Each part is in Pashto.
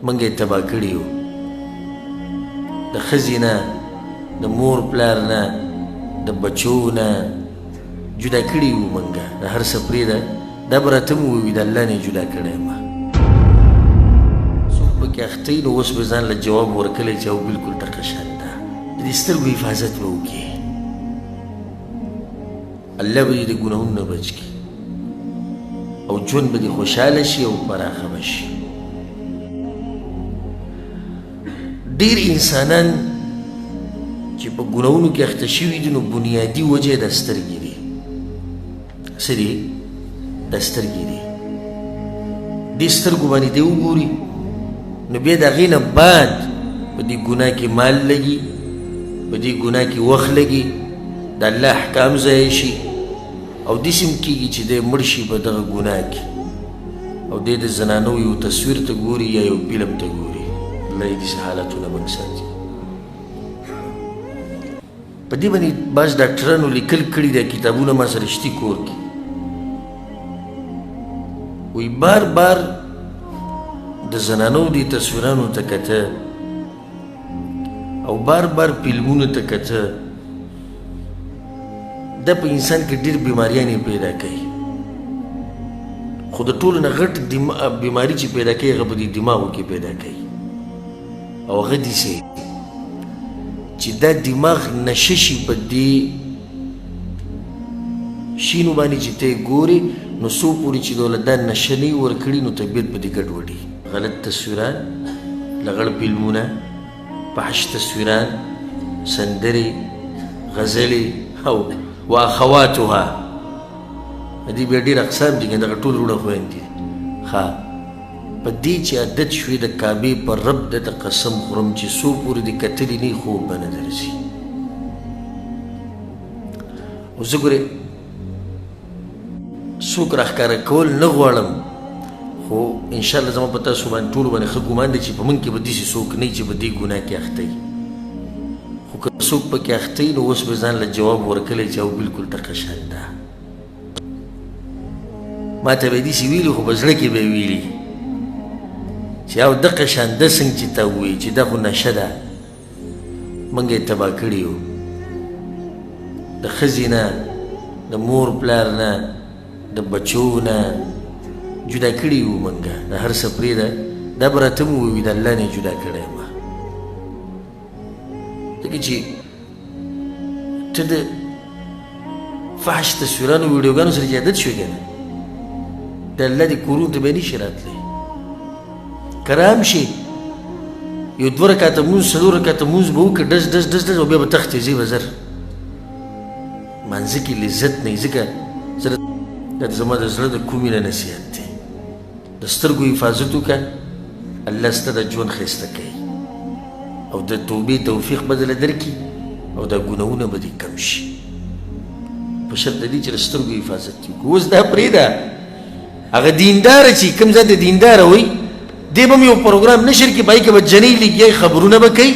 موږ یې تباه کړي یو. د ښځې نه، د مور پلار نه، د بچو نه جدا کړي یو موږ، د هر څه پرېږده. دا به راته هم ووایي د الله نه یې جدا کړی یم. څوک پکې اخته وي نو اوس به ځان له جواب ورکړی چې او بلکل دقه شان ده. د دې سترګو حفاظت به وکړي، الله به دې د ګناهونو نه بچ کړي او ژوند به دې خوشحاله شي او پراخه به شي. ډېر انسانان چې په ګناهونو کې اخته شوي دي نو بنیادي وجه یې د سترګې دي. څه دي؟ د سترګې دي. دې سترګو باندې دی وګوري نو بیا د هغې نه بعد په دې ګناه کې مال لګي، په دې ګناه کې وخت لګي، د الله احکام ضایع شي، او داسې هم کېږي چې دی مړ شي په دغه ګناه کې، او دی د زنانو یو تصویر ته ګوري یا یو فلم ته ګوري. الله یې داسې حالتونه موږ ساتي. په دې باندې بعض ډاکټرانو لیکل کړي دا کتابونه ما سره شتي کور کې، وایي بار بار د زنانو دې تصویرانو ته کته او بار بار فلمونو ته کته، دا په انسان کې ډېر بیماریانې پیدا کوي. خو د ټولو نه غټ بیماري چې پیدا کوي هغه په دې دماغو کې پیدا کوي، او هغه داسې چې دا دماغ نشه شي په دې شینو باندې چې ته یې ګورې، نو څو پورې چې دوله دا نشه نه وي ورکړي نو طبیعت به دې ګډوډي. غلط تصویران، لغړ فلمونه، فحش تصویران، سندرې، غزلې او واخواتها، د دې بیا ډېر اقسام دي که دغه ټول وروڼه خویندې دي. ښه په دې چې عادت شوې د کعبې پر رب دته قسم خورم چې څو پورې دې کتلي نه خوب به نه درځي. او زه ګورې څوک راښکاره کول نه غواړم، خو انشاءالله زما په تاسو باندې ټولو باندې ښه ګمان دی چې په موږ کې به داسې څوک نه وي چې په دې ګناه کې اخته وي. خو که څوک پکې اخته وي نو اوس به ځان له جواب ورکړی چې او بلکل دقه شان ده. ما ته به یې داسې ویلي خو په زړه کې به یې ویلي چې او دقه شان ده څنګه چې تا ووایي چې دا خو نشه ده، موږ یې تباه کړي یو. د ښځې نه، د مور پلار نه، د بچو نه جدا کړي یو موږ، د هر څه پرېږده. دا به راته هم ووایي د الله نه یې جدا کړی یم. ځکه چې ته د فحش تصویرانو ویډیوګانو سره چې عادت شوې که نه، د الله دې کورونو ته به نه شي راتلی. که رام شي یو دوه رکعته لمونځ، څلور رکعته لمونځ به وکړي، ډز ډز ډز ډز، او بیا به تښتې ځې به زر. مانځه کې لذت نه وي، ځکه زه دا زما د زړه د کومې نه نصیحت دی. د سترګو حفاظت وکړه، الله ستا د ژوند ښایسته کوي او د توبې توفیق به درله درکړي او دا ګناهونه به دې کم شي، په شرط د دې چې د سترګو حفاظت دې وکړي. اوس دا پرېږده، هغه دینداره چې کوم ځای ته دینداره وایي، دی به هم یو پروګرام نشر کړي، په هغې کې به جنۍ لګیایي خبرونه به کوي،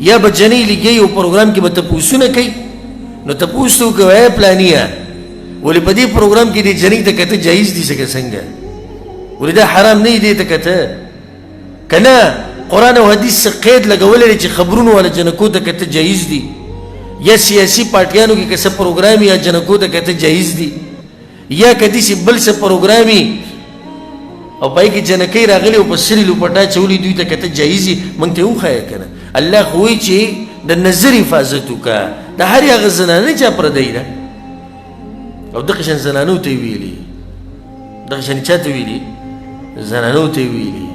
یا به جنۍ لګیایي یو پروګرام کې به تپوسونه کوي. نو تپوس ته وکړه، ای پلانیه، ولې په دې پروګرام کې دې جنۍ ته کته جایز دي څه که څنګه؟ ولې دا حرام نه دی ته کته؟ که نه قرآن او حدیث څه قید لګولی دی چې خبرونو والا جنکو ته کته جایز دي، یا سیاسي پارټیانو کې که څه پروګرام یا جنکو ته کته جایز دي، یا که داسې بل څه پروګرام او په هغې کې جنکۍ راغلې او په سرې لوپټه اچولې دوی ته کته جایز دي، موږ ته یې وښیه که نه. الله خو وایي چې د نظر حفاظت وکړه، د هرې هغه زنانه چا پردی ده، او دغه شان زنانو ته یې ویلي، دغه شان چا ته ویلي؟ زنانو ته یې ویلي.